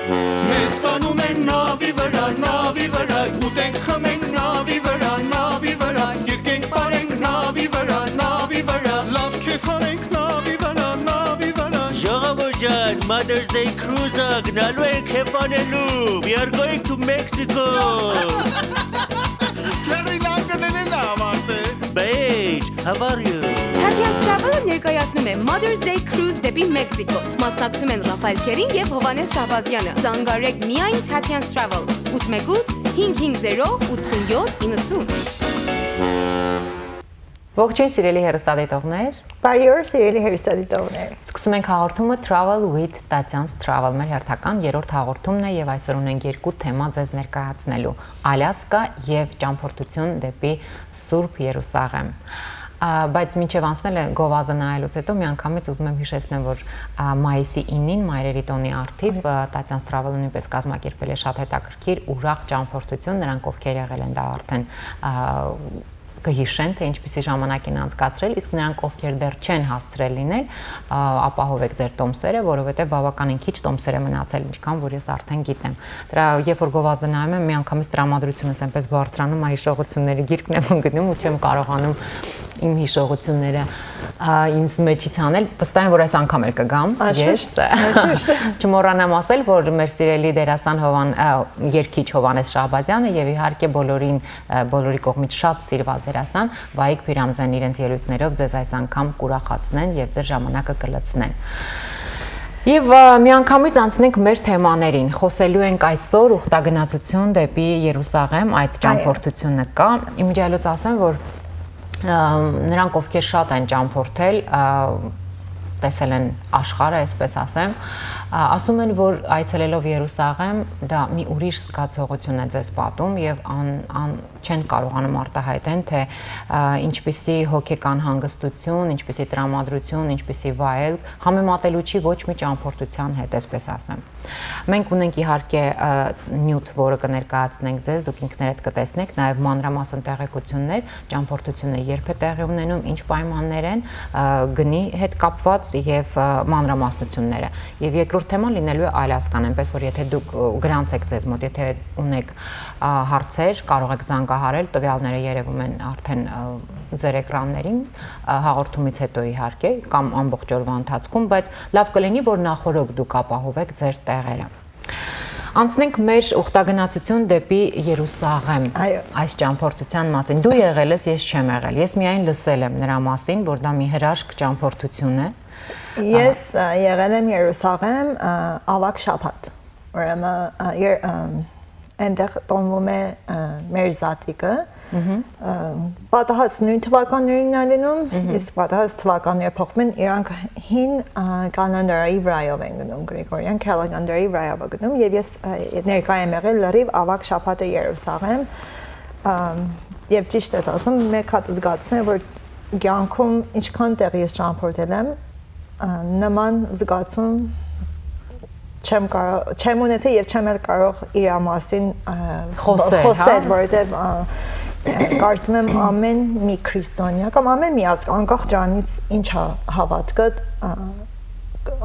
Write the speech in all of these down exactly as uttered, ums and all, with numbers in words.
Մեզ տանում են նավի վրայ, նավի վրայ, ուտենք, խմենք նավի վրայ, նավի վրայ, երկենք, պարենք նավի վրայ, նավի վրայ, լաւ քեֆ անենք նավի վրայ, նավի վրայ։ Ժողովուրդ ջան, Mother's Day Cruise-ը գնալու ենք քեֆ անելու։ We are going to Mexico. Քեռին անգնենին ը ավարտե։ Bitch, how are you? Թաթեանց Travel-ը ներկայացնում է Mother's Day Cruise դեպի Մեքսիքո։ Մասնակցում են Ռաֆայել Քերին եւ Հովհաննէս Շահբազեանը։ Զանգարեք միայն Թաթեանց Travel, ութ մէկ ութ, հինգ հինգ զերո, ութսուն յոթ, իննսուն։ Ողջույն, սիրելի հեռուստադիտողներ։ Բարի օր, սիրելի հեռուստադիտողներ։ Սկսում ենք հաղորդումը Travel with Tatyan's Travel, մեր հերթական երրորդ հաղորդումն է, եւ այսօր ունենք երկու թեմա ձեզ ներկայացնելու՝ Ալյասկա եւ ճամփորդություն դեպի Սուրբ Երուսաղեմ։ Ա, բայց մինչեւ անցնելը գովազդը նայելուց հետո, միանգամից ուզում եմ հիշեցնել, որ, ա, մայիսի իննին, Մայրերի տօնի առթիւ, ա, Tatyan's Travel-ը նոյնպէս կազմակերպել է շատ հետաքրքիր, ուրախ ճամփորդություն, նրանք, ովքեր եղել են, դա արդեն, ա, կը հիշեն, թե ինչպիսի ժամանակ են անցկացրել, իսկ նրանք, ովքեր դեռ չեն հասցրել լինել, ա, ապահովեք ձեր տոմսերը, որովհետեւ բաւականին քիչ տոմսեր է մնացել, ինչքան որ ես արդեն գիտեմ։ Դրա, երբ որ գովազդը նայում եմ, միանգամից տրամադրությունս այնպես բարձրանում է, հիշողությունների գիրկն եմ ընկնում ու չեմ կարողանում իմ հիշողությունները, ա, ինձ մեջից հանել, վստահ եմ, որ այս անգամ էլ կգամ։ Անշուշտ, ես, անշուշտ։ Չմոռանամ ասել, որ մեր սիրելի դերասան Հովան-, ա, երգիչ Հովհաննէս Շահբազեանը եւ իհարկե բոլորին, ա, բոլորի կողմից շատ սիրված դերասան Վայիկ Բիրամզեն իրենց ելոյթներով ձեզ այս անգամ կուրախացնեն եւ ձեր ժամանակը կլցնեն։ Եվ, ա, միանգամից անցնենք մեր թեմաներին։ Խոսելու ենք այսօր ուխտագնացություն դեպի Երուսաղեմ, այդ Այո։ ճամփորդությունը կա։ Իմիջիայլոց ասեմ, որ, ա, նրանք, ովքեր շատ են ճամփորդել, ա, տեսել են աշխարհը, այսպես ասեմ, ա, ասում են, որ այցելելով Երուսաղեմ, դա մի ուրիշ զգացողություն է ձեզ պատում եւ ան-, ան-, չեն կարողանում արտահայտեն, թե, ա, ինչպիսի հոգեկան հանգստություն, ինչպիսի տրամադրություն, ինչպիսի վայելք, համեմատելու չի ոչ մի ճամփորդության հետ, այսպես ասեմ։ Մենք ունենք իհարկե, ա, նիւթ, որը կներկայացնենք ձեզ, դուք ինքներդ կտեսնեք, նաեւ մանրամասն տեղեկություններ, ճամփորդությունը երբ է տեղի ունենում, ինչ պայմաններ են, ա, գնի հետ կապված եւ, ա, մանրամասնությունները։ Եվ երկրորդ թեման լինելու է Ալյասկան, այնպես որ եթե դուք, ը, գրանցեք ձեզ մոտ, եթե ունեք, ա, հարցեր, կարող եք զանգահարել, տվյալները երևում են արդեն, ա, ձեր էկրաններին, ա, հաղորդումից հետո իհարկե, կամ ամբողջ օրվա ընթացքում, բայց լաւ կլինի, որ նախօրոք դուք ապահովեք ձեր տեղերը։ Անցնենք մեր ուխտագնացություն դեպի Երուսաղեմ Այո։ այս ճամփորդության մասին։ Դու եղել ես, ես չեմ եղել։ Ես միայն լսել եմ նրա մասին, որ դա մի հրաշք ճամփորդություն է։ Ես, ա, եղել եմ Երուսաղեմ, ա, ավագ շաբաթ։ Ուրեմն, ա, եր-, ըմ, այնտեղ տոնվում է, ա, մեր զատիկը։ Մհմ։ Ա, պատահած նոյն թվականներին ա լինում, Մհմ։ իսկ պատահած թվականները փոխում են, իրանք հին, ա, կալենդարի վրայով են գնում, Գրեգորյան կալենդարի վրայով է գնում, եւ ես, ա, ներկայ եմ եղել լրիվ ավագ շաբաթը Երուսաղեմ, ըմ, եւ ճիշդ ես ասում, մեկ հատ զգացում եմ, որ կյանքում ինչքան տեղ ես ճամփորդել եմ, ա, նման զգացում չեմ կարա-, չեմ ունեցել եւ չեմ էլ կարող իր մասին, ա, Խոսել, հա? Որովհետեւ, ա, կարծում եմ, ամեն մի քրիստոնյա կամ ամեն մի ազգ, անկախ դրանից ինչ ա հավատքը, ա,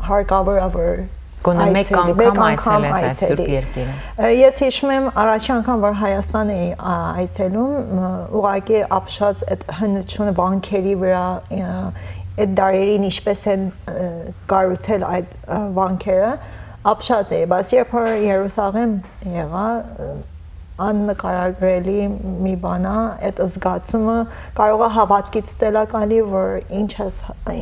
հարկավոր ա, որ Գոնե մեկ այցելի, անգամ մեկ անգամ այցելես այս այցելի։ Սուրբ երկիրը։ Ա, ես հիշում եմ, առաջին անգամ, որ Հայաստան էի, ա, այցելում, մ, ուղղակի ապշած այդ հնություն վանքերի վրա, ա, այդ դարերին ինչպես են, ա, կառուցել այդ, ա, վանքերը, ապշած էի, բայց երբ որ Երուսաղեմ եղա, ա, աննկարագրելի մի բան ա, այդ զգացումը կարող է հավատքից տելակալի, որ ինչ ես ա,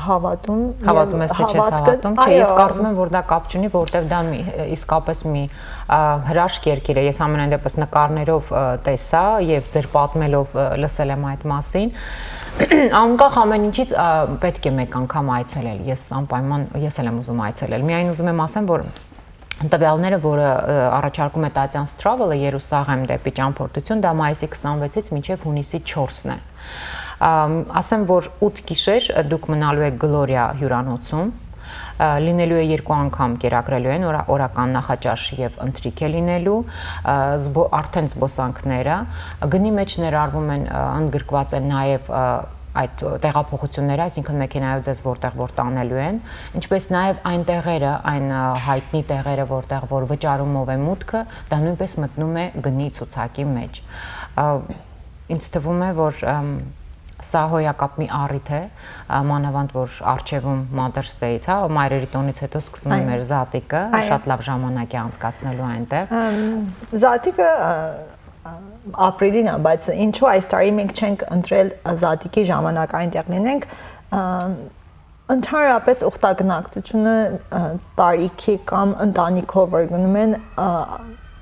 հավատում, Հավատում ես, թե չես հավատքը, հավատում, չէ, ես այո, կարծում եմ, որ դա կապ չունի, որովհետև դա մի, իսկապես մի, ա, հրաշք երկիր է, ես ամենայն դեպս նկարներով, ա, տեսա և ձեր պատմելով, ա, լսել եմ այդ մասին, անկախ ամեն ինչից, ա, պետք է մեկ անգամ այցելել, ես անպայման, ես էլ եմ ուզում այցելել, միայն ուզում եմ ասեմ, որ տվյալները, որը, ը, առաջարկում է Tatyan's Travel-ը Երուսաղեմ դեպի ճամփորդություն, դա մայիսի քսանվեցից մինչև հունիսի չորսն է։ Ամ, ասեմ, որ ութ գիշեր, ը, դուք մնալու եք Գլորիա հյուրանոցում, ը, լինելու է երկու անգամ կերակրելու են օրա-, օրական նախաճաշ և ընթրիք է լինելու, ը, զբո-, արդեն զբոսանքները, գնի մեջ ներառվում են, ը, ընդգրկված են նաև, ը, այդ տեղափոխությունները, այսինքն մեքենայով ձեզ որտեղ որ տանելու են, ինչպես նաև այն տեղերը, այն, ը, հայտնի տեղերը, որտեղ որ վճարումով է մուտքը, դա նույնպես մտնում է գնի ցուցակի մեջ։ Ա, ինձ թվում է, որ, ըմ, սա հոյակապ մի առիթ է, ա, մանավանդ որ առջևում Mother's Day-ից, հա, մայրերի տոնից հետո սկսում է Այո։ մեր զատիկը, Այո։ շատ լավ ժամանակ է անցկացնելու այնտեղ։ Ըմ, զատիկը, ը, ը, ապրիլին է, բայց ինչու այս տարի մենք չենք ընտրել զատիկի ժամանակ այնտեղ լինենք, ը, ընդհանրապես ուխտագնակցությունը, ը, տարիքի կամ ընտանիքով որ գնում են, ը,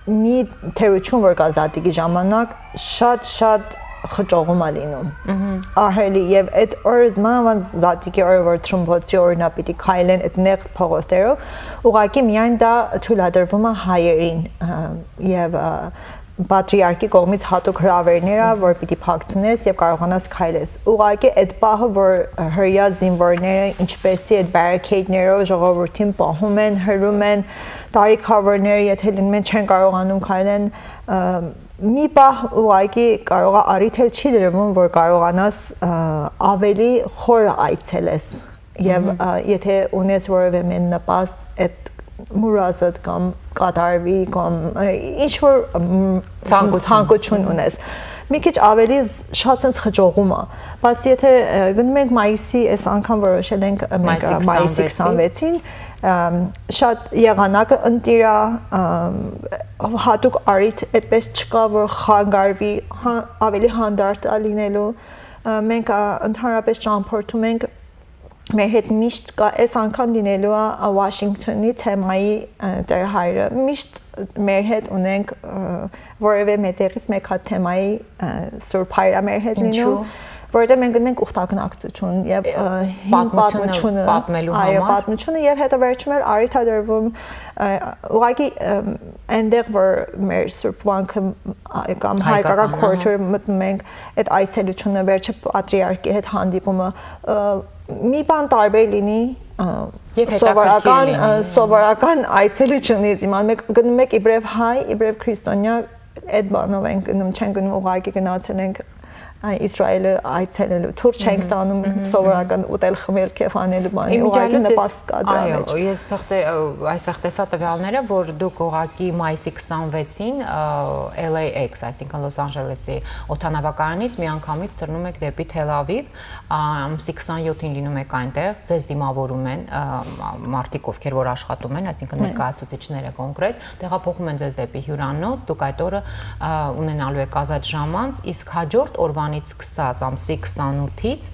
մի թերություն որ կա զատիկի ժամանակ, շատ-շատ խճողում ա լինում։ Մհմ։ Ահելի, եւ այդ օրը, մանավանդ զատիկի օրը, որ Թրմփոցի օրինակ պիտի քայլեն այդ նեղ փողոցներով, ուղղակի միայն դա թույլատրվում է հայերին, ը, եւ, ը, պատրիարքի կողմից հատուկ հրավերներ ա, որ պիտի փակցնես եւ կարողանաս քայլես։ Ուղղակի այդ պահը, որ հրեա զինվորները ինչպեսի այդ բարիքեյդներով ժողովրդին պահում են, հրում են, տարիքավորները, եթե լինում են, չեն կարողանում քայլեն, ը, մի պահ ուղղակի կարող է առիթ էլ չի դրվում, որ կարողանաս, ը, ավելի խորը այցելես։ Եւ, Մհմ։ ը, եթե ունես որևէ մեն նպաստ, այդ մուրազդ կամ կատարվի, կամ, ը, ինչ որ, մ, Ցանկություն։ ցանկություն Մհմ։ ունես, մի քիչ ավելի զ-, շատ sense խճողում է, բայց եթե, ը, գնում ենք մայիսի, այս անգամ որոշել ենք, ը, մենք, Մայիսի ը, մայիսի քսանվեցին։ քսանվեցին, ըմ, շատ եղանակը ընտիր է, ըմ, հատուկ առիթ այդպես չկա, որ խանգարվի, հա-, ավելի հանդարտ է լինելու, ը, մենք, ը, ընդհանրապես ճամփորդում ենք, մեր հետ միշտ կա, այս անգամ լինելու է, ը, Washington-ի թեմայի, ը, տեր հայրը, միշտ մեր հետ ունենք, ը, որևէ մետեղից մեկ հատ թեմայի, ը, Սուրբ Հայր է մեր հետ Ինչու՞։ լինում, որովհետեւ մենք գնում ենք ուխտագնակցություն եւ, ը, հին պատմությունը պատմությունը, պատմելու այո, համար։ պատմությունը, եւ հետո վերջում էլ առիթ ա դրվում, ը, ուղղակի, ը, այնտեղ, որ մեր Սուրբ Վանքը, ա, կամ Հայկական, հայկական ահա։ Quarter մտնում ենք, այդ այցելությունը, վերջը պատրիարքի հետ հանդիպումը, ը, մի բան տարբեր լինի, ը, Եվ հետաքրքիր սովորական, ը, լինի, ը։ սովորական այցելությունից, իման մեկ գնում եք իբրև հայ, իբրև քրիստոնյա, այդ բանով ենք գնում, չեն գնում, ուղղակի գնացել ենք, ա, Իսրայելը այցելելու, թուր չենք Մհմ, տանում մհմ, սովորական ուտել, խմել, քեֆ անելու բանի, Իմիջիայլոց ուղղակի ես, նպաստ կա դրա այո, մեջ։ ես թղթե-, ը, այս թղթեսա տվյալները, որ դուք ուղղակի մայիսի քսանվեցին, ը, L A X, այսինքն Լոս Անջելեսի օդանավակայանից միանգամից թռնում եք դեպի Թել Ավիվ, ա, ամսի քսանյոթին լինում եք այնտեղ, ձեզ դիմավորում են, ա, մարդիկ, ովքեր որ աշխատում են, այսինքն Այո։ ներկայացուցիչները կոնկրետ, տեղափոխում են ձեզ դեպի հիւրանոց, դուք այդ օրը, ա, ունենալու եք ազատ ժամանց, իսկ հաջորդ օրվանից սկսած, ամսի քսանութից,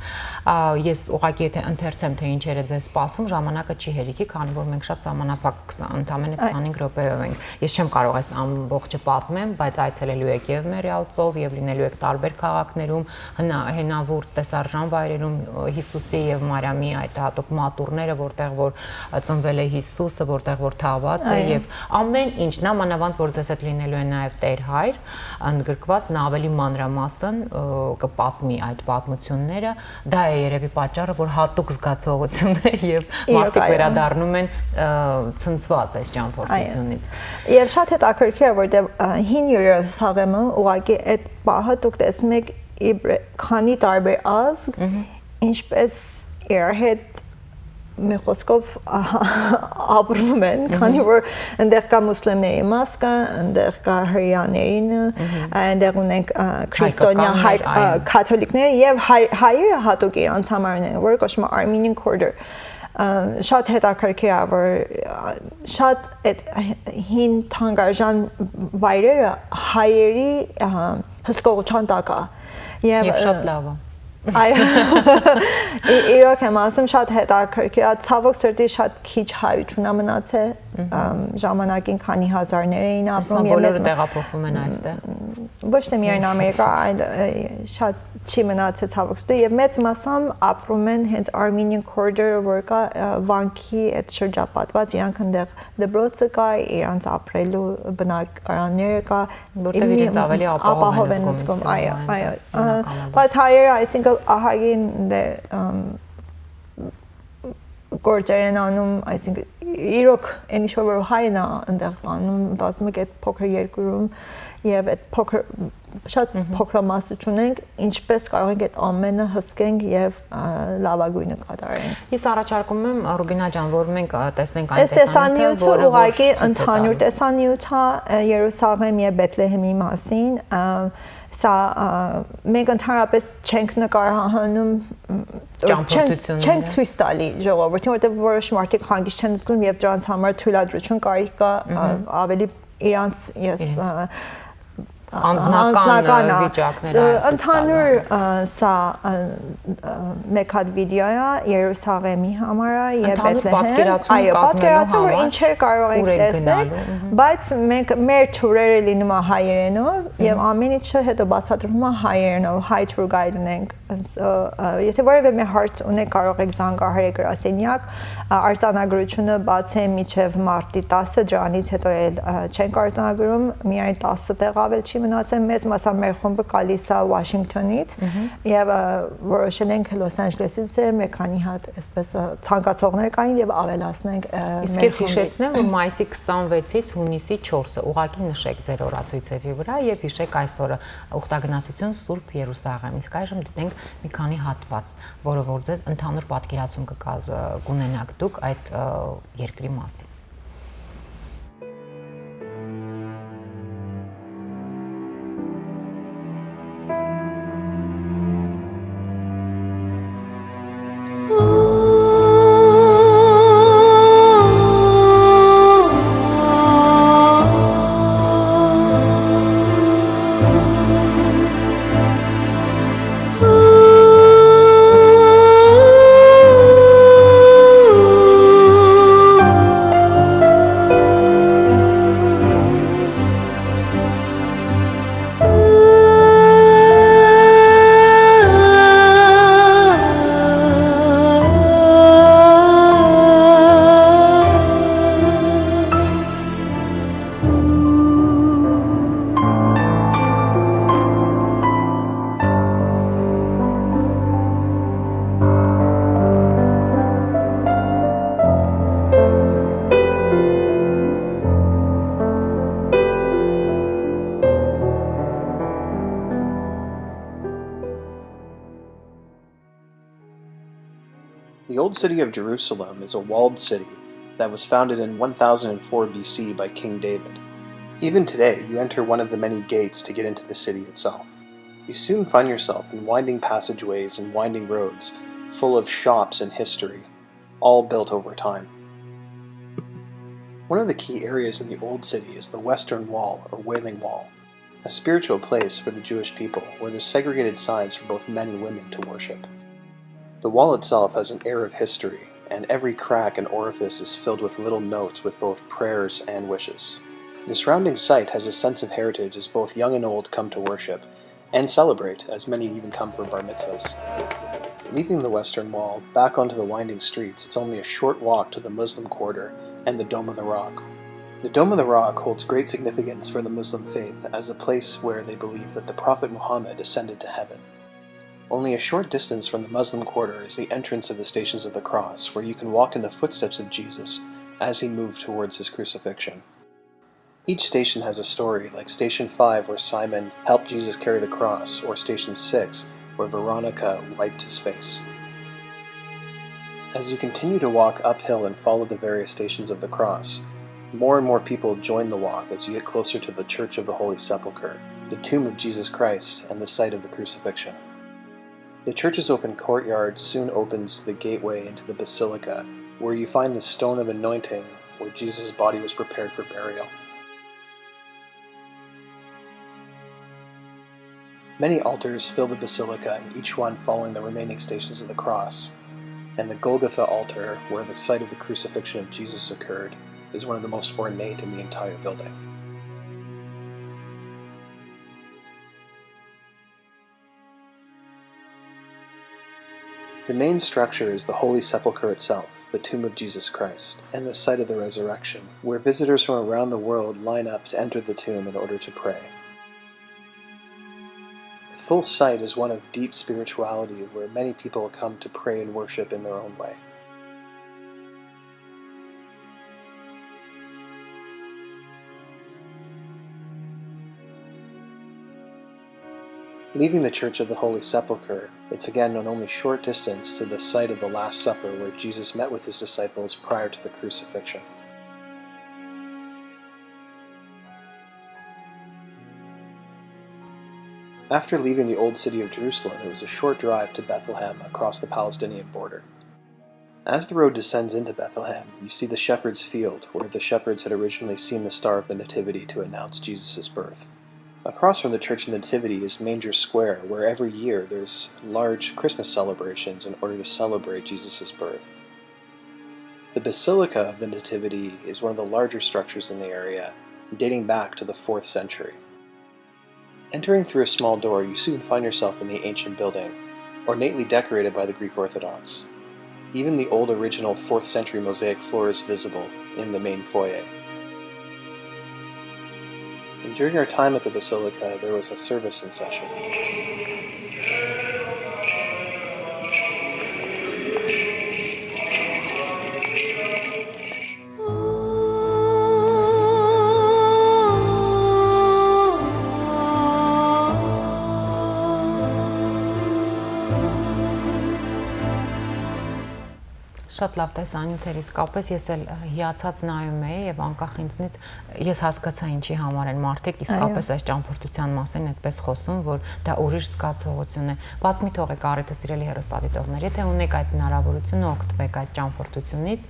ա, ես ուղղակի եթե ընթերցեմ, թե ինչեր է ձեզ սպասում, ժամանակը չի հերիքի, քանի որ մենք շատ սահմանափակ քսան, ընդամենը Այ- քսանհինգ րոպեով ենք։ Ես չեմ կարող այս ամբողջը պատմեմ, բայց այցելելու եք եւ Մերիալ ծով, եւ լինելու եք տարբեր քաղաքներում, հնա-, հնավուրց տեսարժան վայրերում, ը, Հիսուսի եւ Մարիամի այդ հատուկ մատուռները, որտեղ որ, ը, ծնվել է Հիսուսը, որտեղ որ թաղված է, Այո։ եւ ամեն ինչ, նա մանավանդ որ ձեզ հետ լինելու է նաեւ Տեր Հայր, ընդգրկված, նա ավելի մանրամասն, ը, կպատմի այդ պատմությունները, դա է երեւի պատճառը, որ հատուկ զգացողություն է եւ Իրոք, մարդիկ այո։ վերադառնում են, ը, ցնցված այս ճամփորդությունից։ Այո։ Եվ շատ հետաքրքիր է, որտեղ, ը, հին Երուսաղեմը ուղղակի այդ պահը դուք տեսնում եք իբր-, քանի տարբեր ազգ, Մհմ։ ինչպես իրար հետ, մի խոսքով, ապրում են, քանի Մհմ։ որ այնտեղ կա մուսլիմների մաս կա, այնտեղ կա հրեաներինը, Մհմ։ այնտեղ ունենք, ա, քրիստոնյա Հայկականներ, հայ-, ա, այո։ կաթոլիկները եւ հայ-, հայերը հատուկ իրանց համար ունեն, որ կոչվում է Armenian Quarter։ Ա, շատ հետաքրքիր է, որ, ա, շատ այդ հին թանկարժան վայրերը հայերի, ա, հսկողության տակ է։ Եվ, Եվ շատ ը, լավ է։ Այո։ Ի-, իրոք եմ ասում, շատ հետաքրքիր է, ցավոք սրտի շատ քիչ հայ չունա մնացել, Մհմ։ ըմ, ժամանակին քանի հազարներ էին Այս ապրում, մա և բոլորը մեծ մա-, տեղափոխվում են այստեղ։ ոչ թե միայն Ամերիկա, այլ, ը, շատ չի մնացել, ցավոք սրտի, և մեծ մասամբ ապրում են հենց Armenian Quarter-ը, որ կա, ը, վանքի այդ շրջապատված, իրանք ընդեղ դպրոցը կա, իրանց ապրելու բնակարանները կա, Որտեղ իմ իրենց ավելի ապահով են ապահով են զգում, զգում, ինձ այո, թվում է, այո, ը, բնականաբար։ բայց հայերը, այսինքն, ահագին դե, ըմ, գործեր են անում, այսինքն, իրոք, այն ինչ որ հայն ա ընդեղ անում, դասում եք այդ փոքր երկրում և այդ փոքր շատ փոքրամասնություն ենք, ինչպես կարող ենք այդ ամենը հսկենք եւ, ա, լավագույնը կատարենք։ Ես առաջարկում եմ, Ռուբինա ջան, որ մենք, ա, տեսնենք այն Այս տեսանյութը, տեսանյութը որը որ ուղղակի ցույց է ընդհանուր տալու։ Տեսանյութ է, ա, Երուսաղեմ եւ Բեթլեհեմի մասին, ա, սա, ա, մենք ընդհանրապես չենք նկարահանում, մ, Ճամփորդությունները։ Չենք, չենք ցույց տալի ժողովրդին, որտեղ որոշ մարդիկ հանգիստ չեն զգում եւ դրանց համար թույլատրություն կարիք կա, ա, Մհմ։ ավելի իրանց, ես, Իրենց։ ա, Անձնական, անձնական, ա, վիճակները ա, ցույց ընդհանուր, տալու համար։ Ա, սա, ա, ա, մեկ հատ վիդեոյ է Երուսաղեմի համար է եւ Ընդհանուր Բեթլեհեմ։ Պատկերացում Այո, կազմելու պատկերացում, որ համար։ Ինչեր կարող ենք Ուր եք տեսնել, գնալու, մհմ։ Բայց մենք, մեր թուրերը լինում է հայերենով եւ Մհմ։ Ամեն ինչը հետո բացատրվում է հայերենով, հայ tour guide ունենք։ Ա, ա, եթե որևէ մի հարց ունեք, կարող եք զանգահարել գրասենյակ, ա, արձանագրությունը բաց է մինչեւ մարտի տասը, դրանից հետո էլ, ա, չենք արձանագրում, միայն տասը տեղ ավել չի մնացել մեզ, մասամբ մեր խումբը գալիս է Washington-ից, Մհմ։ Եւ, ա, որոշել ենք Լոս Անջելեսից է, մեր քանի հատ, այսպես, ա, ցանկացողներ կային եւ ավելացնենք, ա, Իսկ մեր ես խմբի։ Հիշեցնեմ, որ մայիսի քսանվեցից հունիսի չորսը, ուղղակի նշեք ձեր օրացոյցերի վրա եւ հիշեք այսօրը, ուխտագնացություն Սուրբ Երուսաղեմ։ Իսկ այժմ դիտենք մի քանի հատված, որը որ ձեզ ընդհանուր պատկերացում կկազ-, կունենաք դուք այդ, ը, երկրի մասին։ The old city of Jerusalem is a walled city that was founded in one thousand four B C by King David. Even today, you enter one of the many gates to get into the city itself. You soon find yourself in winding passageways and winding roads full of shops and history, all built over time. One of the key areas in the Old City is the Western Wall, or Wailing Wall, a spiritual place for the Jewish people where there's segregated sides for both men and women to worship. The wall itself has an air of history, and every crack and orifice is filled with little notes with both prayers and wishes. The surrounding site has a sense of heritage as both young and old come to worship and celebrate, as many even come for bar mitzvahs. Leaving the Western Wall, back onto the winding streets, it's only a short walk to the Muslim Quarter and the Dome of the Rock. The Dome of the Rock holds great significance for the Muslim faith as a place where they believe that the Prophet Muhammad ascended to heaven. Only a short distance from the Muslim Quarter is the entrance of the Stations of the Cross, where you can walk in the footsteps of Jesus as he moved towards his crucifixion. Each station has a story, like Station five, where Simon helped Jesus carry the cross, or Station six, where Veronica wiped his face. As you continue to walk uphill and follow the various Stations of the Cross, more and more people join the walk as you get closer to the Church of the Holy Sepulchre, the tomb of Jesus Christ, and the site of the crucifixion. The church's open courtyard soon opens to the gateway into the basilica, where you find the stone of anointing where Jesus' body was prepared for burial. Many altars fill the basilica, and each one following the remaining Stations of the Cross. And the Golgotha altar, where the site of the crucifixion of Jesus occurred, is one of the most ornate in the entire building. The main structure is the Holy Sepulchre itself, the tomb of Jesus Christ, and the site of the resurrection, where visitors from around the world line up to enter the tomb in order to pray. The full site is one of deep spirituality where many people come to pray and worship in their own way. Leaving the Church of the Holy Sepulchre, it's again known only short distance to the site of the Last Supper where Jesus met with his disciples prior to the crucifixion. After leaving the old city of Jerusalem, it was a short drive to Bethlehem across the Palestinian border. As the road descends into Bethlehem, you see the shepherd's field, where the shepherds had originally seen the Star of the Nativity to announce Jesus' birth. Across from the Church of Nativity is Manger Square, where every year there's large Christmas celebrations in order to celebrate Jesus' birth. The Basilica of the Nativity is one of the larger structures in the area, dating back to the fourth century. Entering through a small door, you soon find yourself in the ancient building, ornately decorated by the Greek Orthodox. Even the old original fourth century mosaic floor is visible in the main foyer. And during our time at the Basilica, there was a service in session. Շատ լավ տեսանյութ էր, իսկապես ես էլ, ը, հիացած նայում էի եւ անկախ ինձնից ես հասկացայ ինչի համար են մարդիկ իսկապես այս ճամփորդության մասին այդպես խոսում, որ դա ուրիշ զգացողություն է։ Բաց մի թողեք առիթը, սիրելի հեռուստադիտողներ, եթե ունեք այդ հնարավորությունը, օգտվեք այս ճամփորդությունից,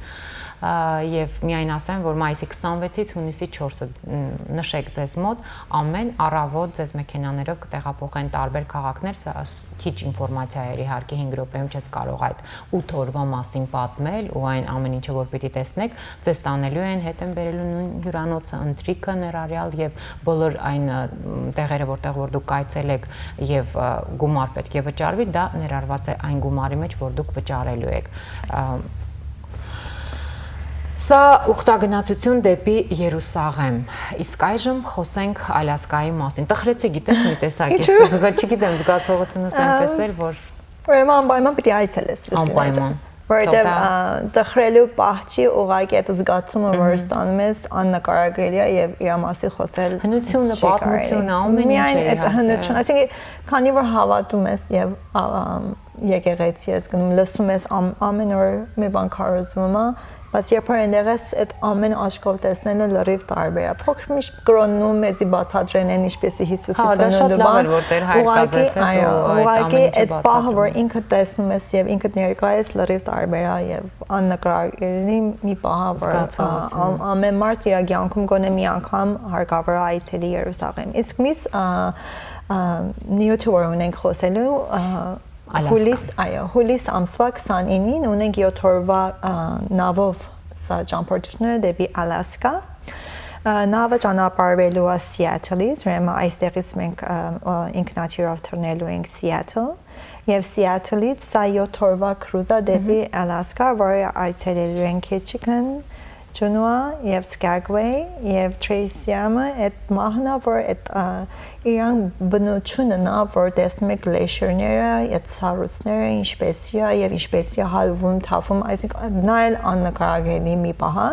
ա, եւ միայն ասեմ, որ մայիսի քսանվեցից հունիսի չորսը, մ, նշեք ձեզ մոտ, ամեն առավոտ ձեզ մեքենաներով կտեղափոխեն տարբեր քաղաքներ, սա, ս-, քիչ ինֆորմացիա էր իհարկե, հինգ րոպեում չես կարող այդ ութ օրվա մասին պատմել ու այն ամեն ինչը, որ պիտի տեսնեք, ձեզ տանելու են, հետ են բերելու նույն հիւրանոցը, ընթրիքը ներառյալ եւ բոլոր այն, ը, մ, տեղերը, որտեղ որ դուք կայցելեք եւ, ը, գումար պէտք է վճարուի, դա ներառված է այն գումարի մեջ, որ դուք վճարելու եք։ Ա, սա ուխտագնացություն դեպի Երուսաղեմ։ Իսկ այժմ խոսենք Ալյասկայի մասին։ Տխրեցի, գիտես, մի տեսակ, ես Ինչու՞։ զգա-, չգիտեմ, զգացողությունս Ա, այնպես էր, որ Ուրեմն անպայման պիտի այցելես Ռուսիա Անպայման։ Որովհետև, Թող տա։ ա, տխրելու պահ չի, ուղղակի այդ զգացումը, որ Մհմ։ ստանում ես, աննկարագրելի է եւ իր մասին խոսել Հնությունը, չի պատմությունը, կարելի։ ամեն ինչ Միայն է այդ իհարկե։ հնություն, այսինքն, քանի որ հավատում ես եւ, ա, ամ, եկեղեցի ես գնում, լսում ես ամ-, ամեն օր մի բան քարոզվում է, բայց երբ որ այնտեղ ես, այդ ամեն աչքով տեսնելը լրիվ տարբեր է։ Փոքր միշտ կրոննում մեզի բացատրեն են, ինչպեսի Հիսուսի Հա, դա շատ ծնունդը լավ բան, էր, որ Տեր Հայր ուղղակի, կացես հետ այո, ու այդ ուղղակի ամեն ինչը այդ պահը, որ բացատրում։ ինքդ տեսնում ես եւ ինքդ ներկայ ես, լրիվ տարբեր է եւ աննկարագրելի մի պահ է, որ, ա, Զգացողություն։ ամ-, ամեն մարդ իր կյանքում գոնե մի անգամ հարկավոր է այցելի Երուսաղեմ։ Իսկ միս, ա, ա, նյութը, որ ունենք խոսելու, ա, Ալյասկա։ հուլիս, այո, հուլիս ամսվա քսանինին ունենք յոթ օրվա, ա, նավով սա ճամփորդությունը դեպի Ալյասկա։ Ա, նավը ճանապարհվելու է Սիաթլից, ուրեմն այստեղից մենք, ա, ա, ինքնաթիռով թռնելու ենք Սիաթլ, եւ Սիաթլից սա յոթ օրվա կրուզ է դեպի Մհմ։ Ալյասկա, որը այցելելու են Քեչիքեն, Ջունուա եւ Սկագվեյ եւ Թրեյսիամը, այդ մահն է, որ այդ, ա, իրան բնությունը նա, որ տեսնում եք գլեշերները, այդ սառույցները, ինչպես է եւ ինչպես է հալվում, թափում, այսինքն, նա էլ աննկարագրելի մի պահ է։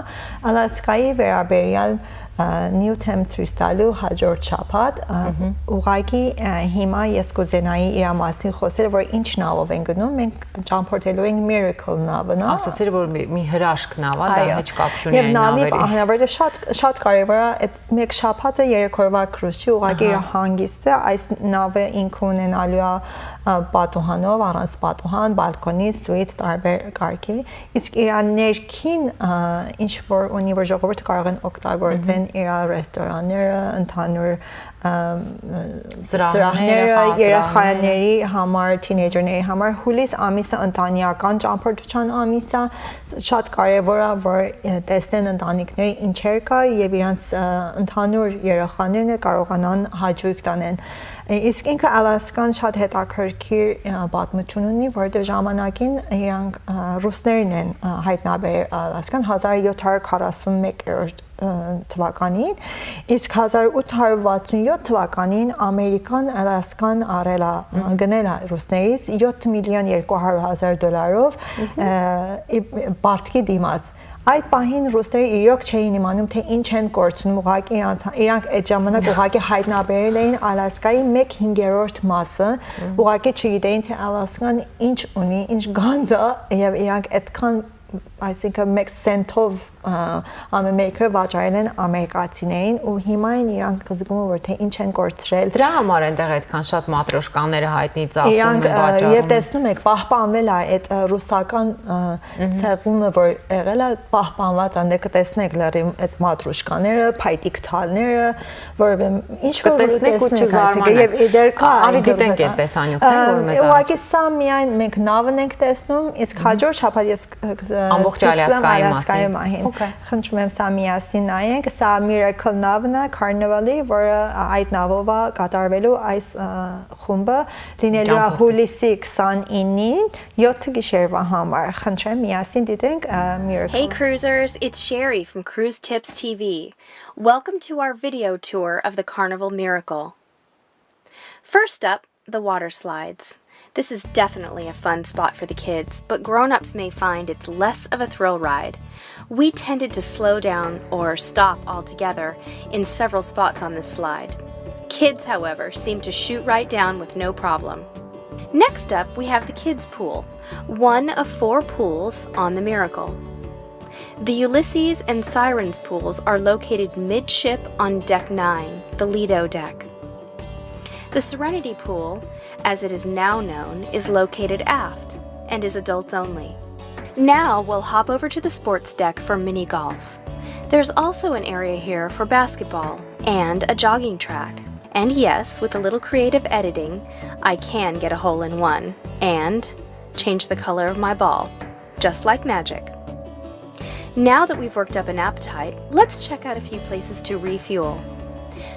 Ալյասկայի վերաբերյալ, ա, նյութ եմ ցույց տալու հաջորդ շաբաթ, ա, Մհմ։ ուղղակի, ա, հիմա ես կուզենայի իր մասին խոսել, որ ինչ նավով են գնում, մենք ճամփորդելու ենք Miracle նավը, նա։ Ասացիր, որ մի, մի հրաշք նավ է, դա Այո։ հեչ կապ չունի Եվ այն նավի նավերի։ պահն է, որտեղ շատ, շատ կարևոր է, այդ մեկ շաբաթը երեք օրվա կրուզ չի, ուղղակի իր Ահա։ հանգիստը, այս նավը ինքը ունենալու է, ա, պատուհանով, առանց պատուհան, բալկոնի, սուիթ, տարբեր կարգի, իսկ իր ներքին, ա, ինչ որ ունի, որ ժողովուրդը կարող են օգտագործեն Մհմ։ իր ռեստորանները, ընդհանուր, ա, Սրահները, սրահները, խաղասրահները։ երեխաների համար, թինեյջերների համար, հուլիս ամիսը ընտանեկան ճամփորդության ամիս է, շատ կարևոր է, որ, ը, տեսնեն ընտանիքները ինչեր կա եւ իրանց, ը, ընդհանուր երեխաներն էլ կարողանան հաճույք տանեն։ Ը, իսկ ինքը Ալյասկան շատ հետաքրքիր, ը, պատմություն ունի, որտեղ ժամանակին իրանք, ը, ռուսներն են, ը, հայտնաբերել Ալյասկան հազար յոթ հարյուր քառասուն մեկերորդ, ը, թվականին, իսկ հազար ութ հարյուր վաթսուն յոթ թվականին ամերիկան Ալյասկան առել է, ը, Մհմ։ գնել է ռուսներից յոթ միլիոն երկու հարյուր հազար դոլարով, Մհմ։ ը, ի, պարտքի դիմաց։ Այդ պահին ռուսները իրոք չէին իմանում, թե ինչ են կորցնում, ուղղակի իրանց, իրանք այդ ժամանակ ուղղակի հայտնաբերել էին Ալասկայի մեկ հինգերորդ մասը, ուղղակի չգիտեին, թե Ալասկան ինչ ունի, ինչ գանձ է, եւ իրանք այդքան, այսինքն, մեկ սենթով, ա, ամէն մեկը վաճառել են ամերիկացիներին, ու հիմա են իրանք զգում, որ թե ինչ են կորցրել։ Դրա համար են դեռ այդքան շատ մատրոշկաները հայտնի ծախում Իրանք, են, ա, վաճառում եւ են։ Տեսնում եք, պահպանվել է այդ, ա, ռուսական, ա, Մհմ։ Ցեղումը, որ եղել է, պահպանված է, դե կտեսնեք լրիվ այդ մատրուշկաները, փայտիկ թալները, որովհետեւ ինչ որ Կտեսնեք ու տեսնեք, այսինքն, չզարմանաք։ Եւ դեռ կա Ա-, արի այն դիտենք կրկնակը։ այդ տեսանյութները, որ Ա, մեզ ուղղակի սա միայն մենք նավն ենք տեսնում, իսկ Մհմ։ հաջորդ շաբաթ ես ք-, ք-, Ամբողջ քսլեմ Ալասկայի Ալասկայի մասին։ մահին։ Okay։ Խնդրում եմ, սա միասին նայենք, սա Miracle Navna Carnival-ի, որը, ա, այդ նավով է կատարվելու այս, ա, խումբը, լինելու է Ճամփորդը։ Հուլիսի քսանինին, յոթ գիշերվա համար։ Խնդրեմ, միասին դիտենք, ա, Miracle։ Hey cruisers, it's Sherry from Cruise Tips T V. Welcome to our video tour of the Carnival Miracle. First up, the water slides. This is definitely a fun spot for the kids, but grown-ups may find it's less of a thrill ride. We tended to slow down or stop altogether in several spots on this slide. Kids, however, seem to shoot right down with no problem. Next up, we have the kids' pool, one of four pools on the Miracle. The Ulysses and Sirens pools are located midship on deck nine, the Lido deck. The Serenity pool, as it is now known, is located aft and is adults only. Now we'll hop over to the sports deck for mini golf. There's also an area here for basketball and a jogging track. And yes, with a little creative editing, I can get a hole in one and change the color of my ball, just like magic. Now that we've worked up an appetite, let's check out a few places to refuel.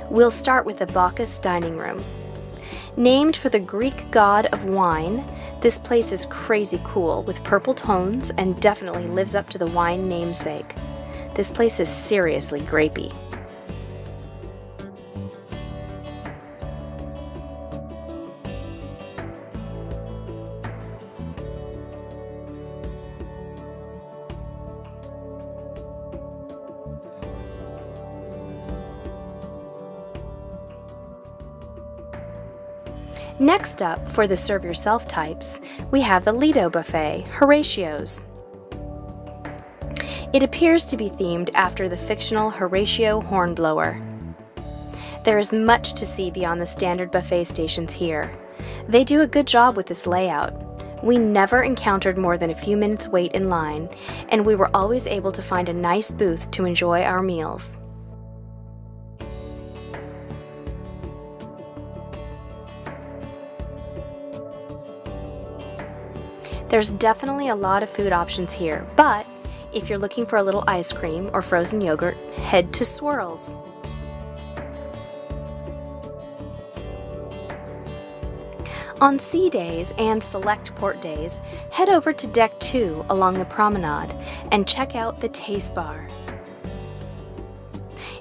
We'll start with the Bacchus dining room. Named for the Greek god of wine, this place is crazy cool with purple tones and definitely lives up to the wine namesake. This place is seriously grapey. Next up, for the serve yourself types, we have the Lido Buffet, Horatio's. It appears to be themed after the fictional Horatio Hornblower. There is much to see beyond the standard buffet stations here. They do a good job with this layout. We never encountered more than a few minutes wait in line, and we were always able to find a nice booth to enjoy our meals. There's definitely a lot of food options here, but if you're looking for a little ice cream or frozen yogurt, head to Swirls. On sea days and select port days, head over to deck two along the promenade and check out the Taste Bar.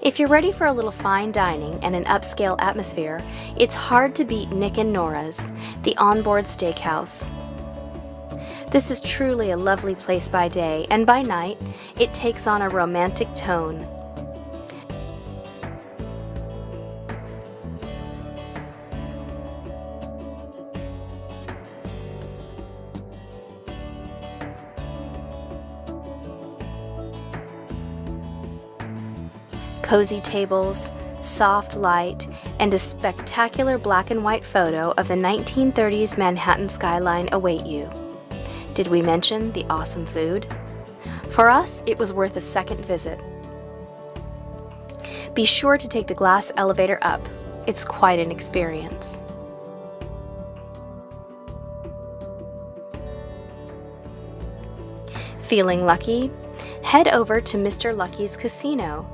If you're ready for a little fine dining and an upscale atmosphere, it's hard to beat Nick and Nora's, the onboard steakhouse. This is truly a lovely place by day, and by night, it takes on a romantic tone. Cozy tables, soft light, and a spectacular black and white photo of the nineteen thirties Manhattan skyline await you. Did we mention the awesome food? For us, it was worth a second visit. Be sure to take the glass elevator up. It's quite an experience. Feeling lucky? Head over to Mister Lucky's Casino.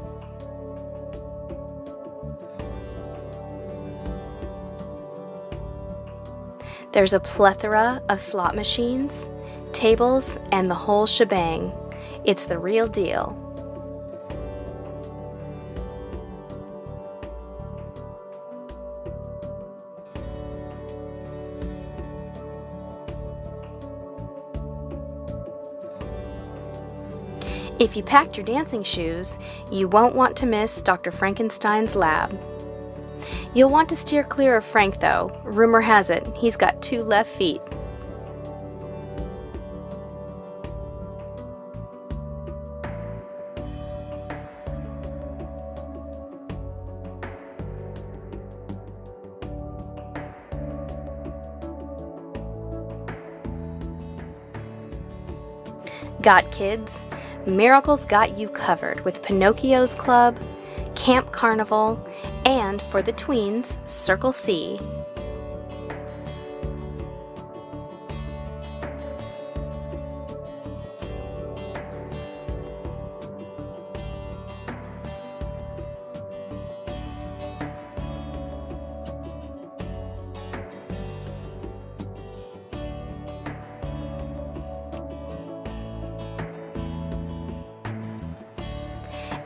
There's a plethora of slot machines, tables, and the whole shebang. It's the real deal. If you packed your dancing shoes, you won't want to miss Doctor Frankenstein's lab. You'll want to steer clear of Frank, though. Rumor has it, he's got two left feet. Got kids? Miracle's got you covered with Pinocchio's Club, Camp Carnival, and for the tweens, Circle C.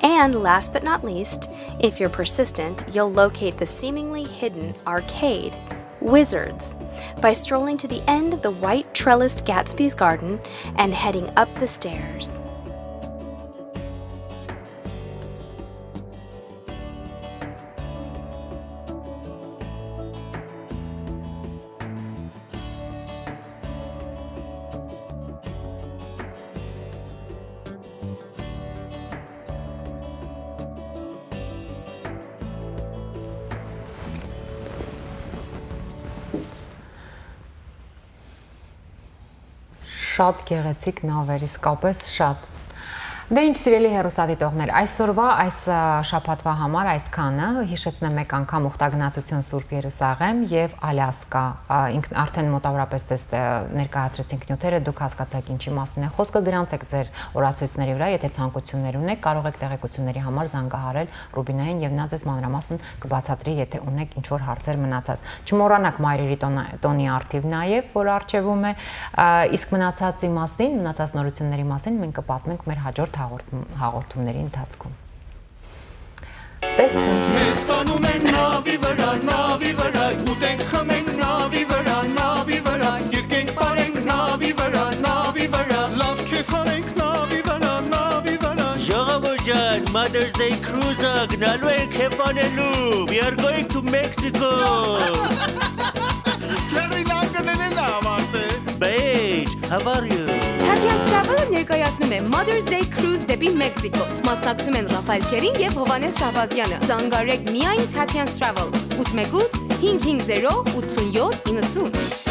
And last but not least, if you're persistent, you'll locate the seemingly hidden arcade, Wizards, by strolling to the end of the white trellised Gatsby's garden and heading up the stairs. Շատ գեղեցիկ նաւեր, իսկապէս շատ։ Դե ինչ, սիրելի հեռուստադիտողներ, այսօրվա այս, ա, շաբաթվա համար այսքանը։ Հիշեցնեմ մեկ անգամ, ուխտագնացութիւն Սուրբ Երուսաղէմ եւ Ալյասկա, ա, ինքն արդէն մոտավորապես, դες, ը, ներկայացրեցինք նիւթերը, դուք հասկացաք ինչի մասին է խոսքը, գրանցեք ձեր օրացոյցների վրայ, եթե ցանկություններ ունեք, կարող եք տեղեկությունների համար զանգահարել Ռուբինային եւ նա ձեզ մանրամասն կը բացատրի, եթե ունեք ինչ-որ հարցեր մնացած։ Չմոռանաք մայրերի տոնը, տոնի առթիւ նաեւ, որ առջեւում է, ա, իսկ մնացածի մասին, մնացած նորությունների մասին մենք կը պատմենք մեր հաջորդ հաղորդում-, հաղորդումների ընթացքում։ Ստեսնենք։ Մեզ տանում են նավի վրայ, նավի վրայ, ուտենք խմենք նավի վրայ, նավի վրայ, երկենք պարենք նավի վրայ, նավի վրայ, լավ քեֆ անենք նավի վրայ, նավի վրայ։ Ժողովուրդ ջան, Mother's Day Cruise-ը գնալու ենք քեֆ անելու։ We are going to Mexico. Քեռին անգնեն են ավարտը։ Bitch, how are you? Թաթեանց Travel-ը ներկայացնում է Mother's Day Cruise դեպի Մեքսիքո։ Մասնակցում են Ռաֆայել Քերին եւ Հովհաննէս Շահբազյանը։ Զանգարեք միայն Թաթեանց Travel, ութ մէկ ութ, հինգ հինգ զերո, ութսուն յոթ, իննսուն։